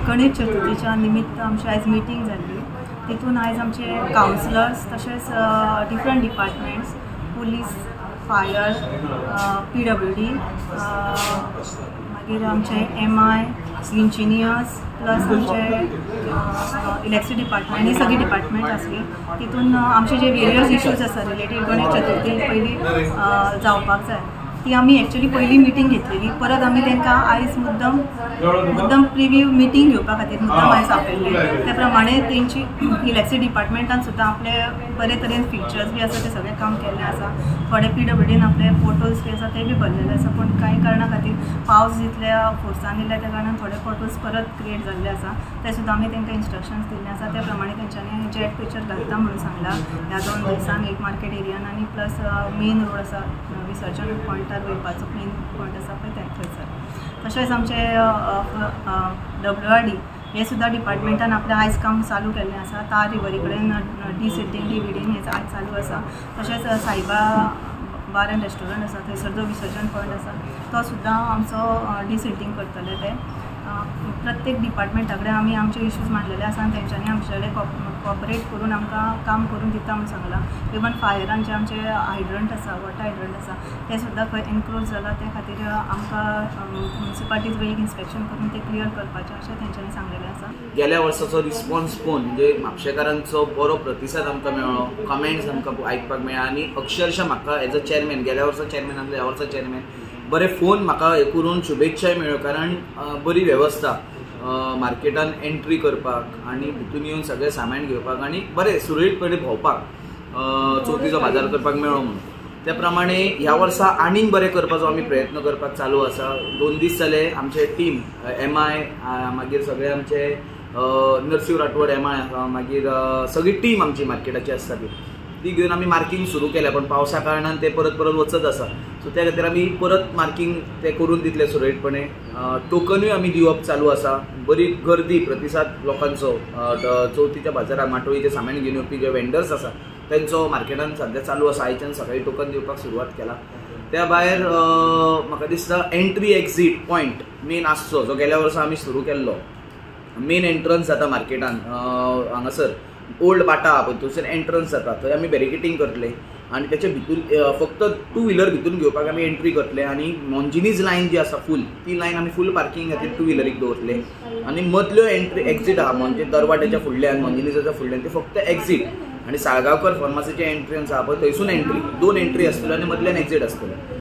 गणेश चतुर्थीच्या निमित्त आमची आयज मिटींग जाल्ली. तितून आयज आमचे कावन्सिलर्स तशेंच different departments, police, fire, PWD, मागीर आमचे MI, engineers, plus आमचे इलेक्ट्रिसिटी डिपार्टमेंट, ही सगळी डिपार्टमेंट आसली. तितून आमचे जे वेरियस इश्यूज आसा रिलेटेड गणेश चतुर्थी पयली जावपाक जाय, ती आमी एक्चुअली पयली मिटींग घेतलेली. परत आमी तांकां आयज मुद्दम मुद्दम प्रिव्यू मिटींग घेवपा खातीर मुद्दम आयज आपयल्ले. त्या प्रमाणे तेंची इलेक्ट्रिसिटी डिपार्टमेंटान सुद्दां आपले बरे तरेन फिचर्स बी आसा ते सगळें काम केल्लें आसा. थोडे PWDन आपले पोर्टल्स बी आसा ते बी भरलेले आसा, पूण कांय कारणा खातीर पावस जितल्या फोर्सान येयल्या त्या कारणान थोडे पोर्टल्स परत क्रिएट जाल्ले आसा. ते सुद्दां आमी तांकां इन्स्ट्रक्शन्स दिल्ले आसा. त्या प्रमाणे तेंच्यांनी जेट पिक्चर घालता म्हणून सांगलां ह्या 2 दिसांक, एक मार्केट एरियान आनी प्लस मेन रोड आसा विसर्जन पॉयंटार वयपाचो मेन पॉयंट आसा पळय ते थंयसर. तशेंच आमचे WRD हे सुद्दां डिपार्टमेंटान आपलें आयज काम चालू केल्लें आसा. तार रिवरी कडेन डिसिल्टींग, डिविडींग हें आयज चालू आसा. तशेंच साईबा बार एंड रेस्टॉरंट आसा थंयसर जो विसर्जन पॉयंट आसा तो सुद्दां आमचो डिसिल्टींग करतले. ते प्रत्येक डिपार्टमेंटा कडेन आमी आमचे इश्यूज मांडलेले आसा आनी तेंच्यांनी आमचे कडेन कॉपरेट करून आमकां काम करून दिता म्हूण सांगलां. इवन फायरान जे आमचे हायड्रंट आसा, वॉटर हायड्रंट आसा, ते सुद्दां खंय एनक्रोच जाला ते खातीर आमकां म्युनिसिपालिटीज एक इन्स्पेक्शन करून ते क्लियर करपाचें अशें तेंच्यांनी सांगलेलें आसा. गेल्या वर्साचो रिस्पॉन्स पळोवन म्हणजे म्हापशेकारांचो बरो प्रतिसाद आमकां मेळ्ळो, कमेंट्स आमकां आयकपाक मेळ्ळे आनी अक्षरशः म्हाका एज अ चेअरमॅन, गेल्या वर्सा चेअरमॅन आसलो, ह्या वर्सा चेअरमॅन, बरे फोन म्हाका हे करून शुभेच्छाय मेळ्ळ्यो. कारण बरी वेवस्था मार्केटान एंट्री करपाक आनी भितून येवन सगळें सामान घेवपाक आनी बरें सुरळीतपणे भोंवपाक, चवथीचो बाजार करपाक मेळ्ळो म्हणून. त्या प्रमाणे ह्या वर्सा आनीक बरें करपाचो आमी प्रयत्न करपाक चालू आसा. 2 दीस जाले आमचे टीम MI, मागीर सगळे आमचे नरसिंह राठोड MI आसा, मागीर सगळी टीम आमची मार्केटाची आसता ती घेवन आमी मार्कींग सुरू केल्या, पण पावसा कारणान ते परत परत वचत आसा. सो त्या खातीर आमी परत मार्कींग ते करून दितले सुरळीतपणे. टोकनूय आमी दिवप चालू आसा. बरी गर्दी, प्रतिसाद लोकांचो चवथीच्या बाजाराक माटोळीचें सामान घेवन येवपी जे वेंडर्स आसा तेंचो मार्केटान सद्या चालू आसा. आयच्यान सकाळी टोकन दिवपाक सुरवात केला. त्या भायर म्हाका दिसता एंट्री एक्झीट पॉयंट मेन आसचो जो गेल्या वर्सा आमी सुरू केल्लो. मेन एंट्रन्स जाता मार्केटान हांगासर ओल्ड बाटा पळय थंयसर एंट्रन्स जाता, थंय आमी बॅरिकेटींग करतले आनी तेच्या भितूर फक्त 2 व्हिलर भितून घेवपाक आमी एंट्री करतले आनी मोंजिनीज लायन जी आसा फूल, ती लायन आमी फूल पार्किंग खातीर 2 व्हिलरीक दवरतले आनी मदल्यो एंट्री एक्झीट आहा म्हणजे दरवाट्याच्या फुडल्यान, मोंजिनीजाच्या फुडल्यान ते फक्त एक्झीट आनी साळगांवकर फार्मासीचें एंट्रन्स आहा पळय थंयसून एंट्री, 2 एंट्री आसतल्यो आनी मदल्यान एक्झीट आसतल्यो.